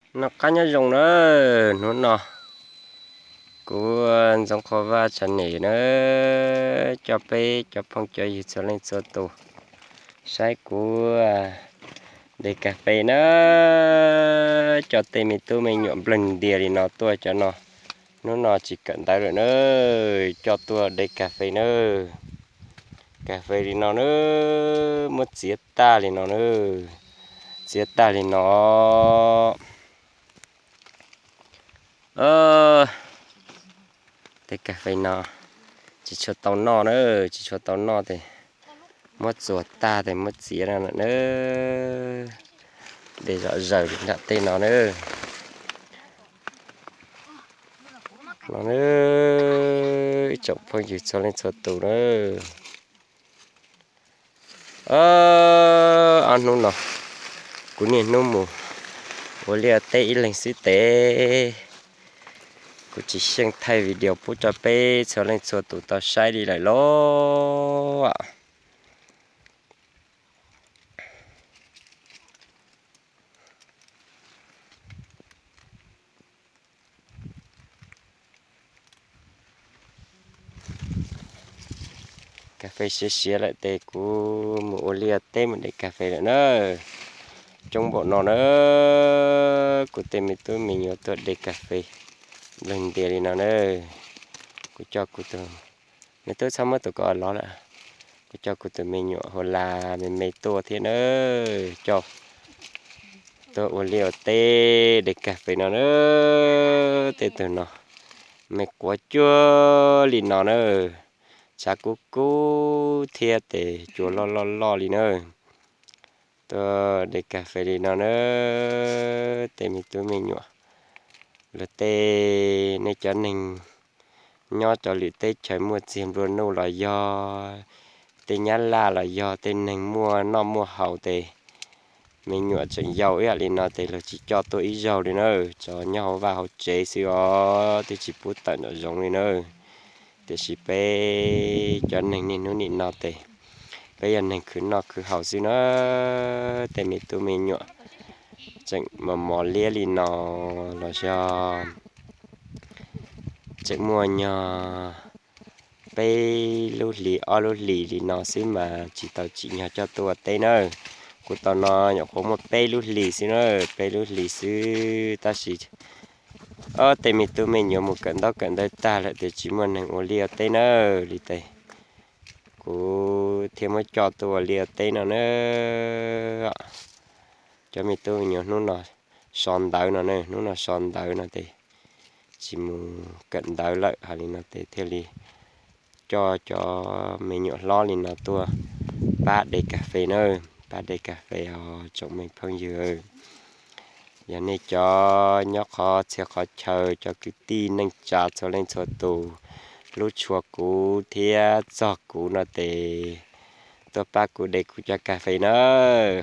Noj qab nyob zoo na, hnub no kuv Ntxoov Qhua Vaj Tshav Niam na coj peb cov phooj cov ywg txhua leej txhua tus saib kuv de kas fes na, coj tej me tub me nyuam npleeg ntias li no tuaj cov no. Hnub no tsis kawm ntawv lawm na, coj tuaj de kas fes na. Kas fes li no na, muab txiav tag li no na, txiav tag li no. Tej kas fes no tsis tshua tau noj na, tsis tshua tau noj ces muab txuas tag ces muab txiav no na, de zom zaws nram tej no na. No na, ib tsoom phooj ywg txhua leej txhua tus na. Ob hnub no kuv niaj hnub mus ua liaj teb ib leeg xwb tes kuv tsis xyeej thaij video pub rau peb txhua leej txhua tus tau saib li lawm lauj. Kas fes siav siav lawm ces kuv mus ua liaj teb mus de kas fes lawm na. Coob npaum no na, kuv tej me tub me nyuam tuaj de kas fes npleeg ntias li no na. Kuv coj kuv tus, me tub txhob muab tus ko lov lawm. Kuv coj kuv tus me nyuam hu la me me tuaj thiab na, coj tuaj ua liaj ua teb de kas fes no na. Tej tug no me quav cuag li no na, tshav kub kub thiab tes cua loj loj loj li na. Tuaj de kas fes li no na, tej me tub me nyuam, luag tej nej cov neeg nyob cov lwm teb chaws muaj txiag nplua nuj los yog tej nyab laj los yog tej neeg muaj noj muaj haus tes me nyuam tseem yau ib yam li no tes luag tsis coj tuaj ib zaug li na, tso nyob hauv vaj hauv tsev xwb os, twb tsis pub tawm nraum zoov li na. Tiam sis peb cov neeg niaj hnub nim no tes peb yog neeg khwv noj khwv haus xwb na, tej me tub me nyuam tseem mos mos liab li no los yog tseem muaj nyog peb lub hlis ob lub hlis li no xwb mas tsis tau tsim nyog coj tuaj ua teb na. Kuv tau no nyuam qhuav muaj peb lub hlis xwb na, peb lub hlis xwb tab sis tej me tub me nyuam mus kawm ntaub kawm ntawv tag lawm tes tsis muaj neeg ua liaj ua teb na li tes kuv thiaj muab coj tuaj ua liaj ua teb no na. Cov me tub me nyuam hnub no so ntawv no na, hnub no so ntawv no tes tsis mus kawm ntawv lawm hais li no tes thiaj li coj cov me nyuam hlob li no tuaj pab de kas fes na, pab de kas fes os tsoom me phooj ywg. Yog nej cov nyob qhov txhia qhov chaw cov kwv tij neej tsa txhua leej txhua tus hlub tshua kuv thiab txog kuv no tes tuaj pab kuv de kuv cov kas fes na,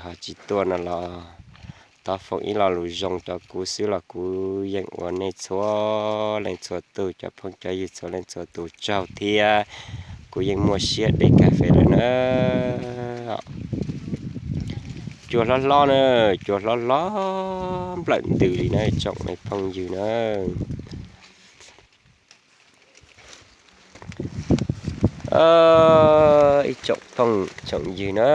ho tsis tuaj no los thov foom ib lo lus zoo rau kuv xwb los kuv yeej ua nej txhua leej txhua tus cov phooj cov ywg txhua leej txhua tus tsaug thiab kuv yeej muaj siab de kas fes lawm na. Cua hlob hlob na, cua hlob hlob nplawm ntws li na tsoom me phooj ywg na. Ib tsoom phooj tsoom ywg na,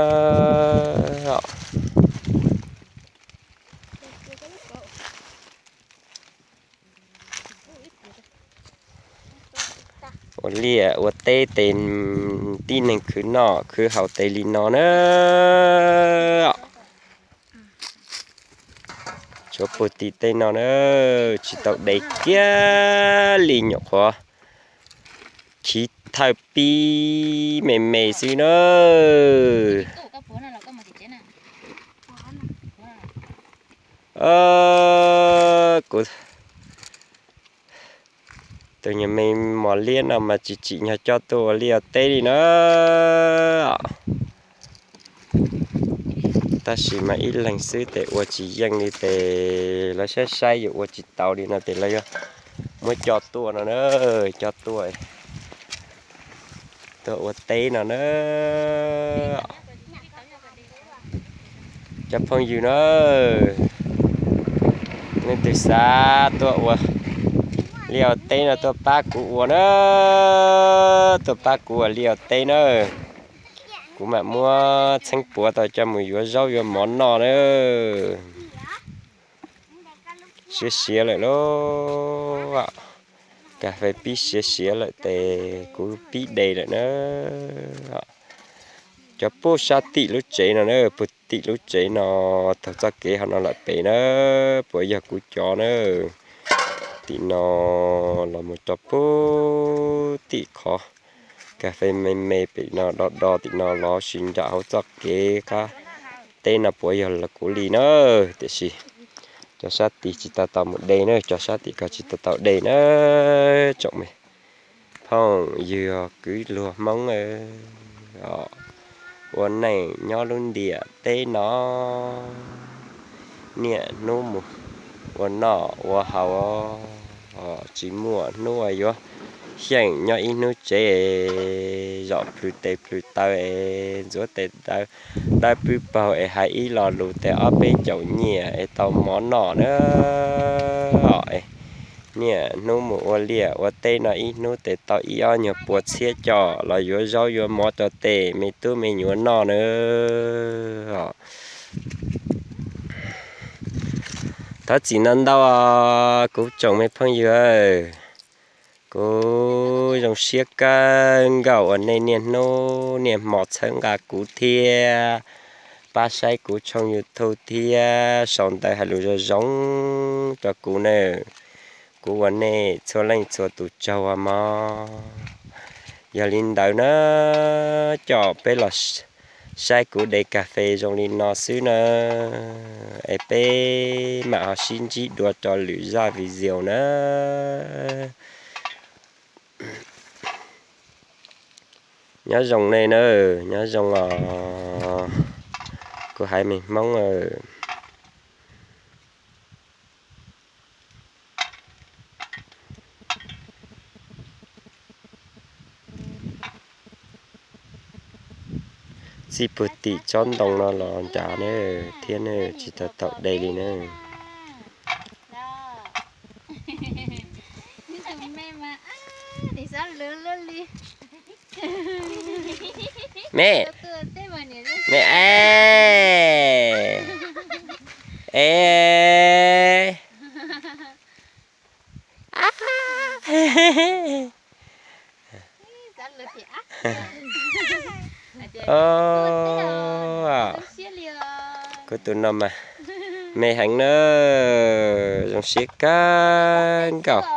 ua liaj ua teb tes tib neeg khwv noj khwv haus tes li no na. Tshuav puag tim tej no na, tsis tau de kiag li, nyuam qhuav chiv thawj pib me me xwb na. Kuv tus nyuag me mos liab no mas tsis tsim nyog coj tuaj ua liaj ua teb li na. Tab sis mas ib leeg xwb tes ua tsis yeej li tes lawv saib saib yuav ua tsis tau li no tes lawv yuav muab coj tuaj no na, coj tuaj, tuaj ua teb no na. Cov phooj ywg na, Leej twg xav tuaj ua liaj ua teb no tuaj pab kuv ua na, tuaj pab kuv ua liaj ua teb na. Kuv mam muab txheeb puav tau coj mus yuav zaub yuav mov noj na. Siav siav lawm lauj. Kas fes pib siav siav lawm ces kuv pib de lawm na. Cov puag sab tim lub tsev no na, puag tim lub tsev no, taug txoj kev hauv no lawm pem na, puas yog kuv cov na. Tim no los mus rau puag tim qhov kas fes me me pem no, do do tim no los sis nram hauv txoj kev qab teb no puas yog los kuv li na. Tiam sis cov sab tid tsis tau tau mus de na, cov sab tim ko tsis tau tau de na. Tsoom me phooj ywg kwv luag Hmoob, ua neej nyob lub ntiaj teb no, niaj hnub mus ua noj ua haus, tsis muaj hnub uas yuav xyeem nyob ib hnub tsev, zom plhws tes plhws taw es ntxuav tes taw dawb pwb paug es hais ib lo lus tes ob peb caum nyiaj es tau mov noj na. Niaj hnub mus ua liaj ua teb no ib hnub tes tau ib ob nyuag pua txhiab coj los yuav zaub yuav mov rau tej me tub me nyuam noj na. Thov txim ntau ntau os kuv tsoom me phooj ywg, kuv zoo siab kawg nkaus uas nej niaj hnub niaj hmo txhawb nqa kuv thiab pab saib kuv tshooj YouTube thiab sau ntawv hais lus zoo zoo rau kuv na. Kuv ua nej txhua leej txhua tus tsaug os mog. Yog li ntawd na, coj peb los saib kuv de kas fes zoo li no xwb na, es peb mam ho sib ntsib dua rau lwm zaj video na. Nyob zoo nej na, nyob zoo os, kuv haiv neeg Hmoob. Txij puag tim tsob ntoo no los nrad na, thiab ne tsis tau tau de li na. Me, me, e, e. Kuv tus no mas me heev na, zoo siab kawg nkaus.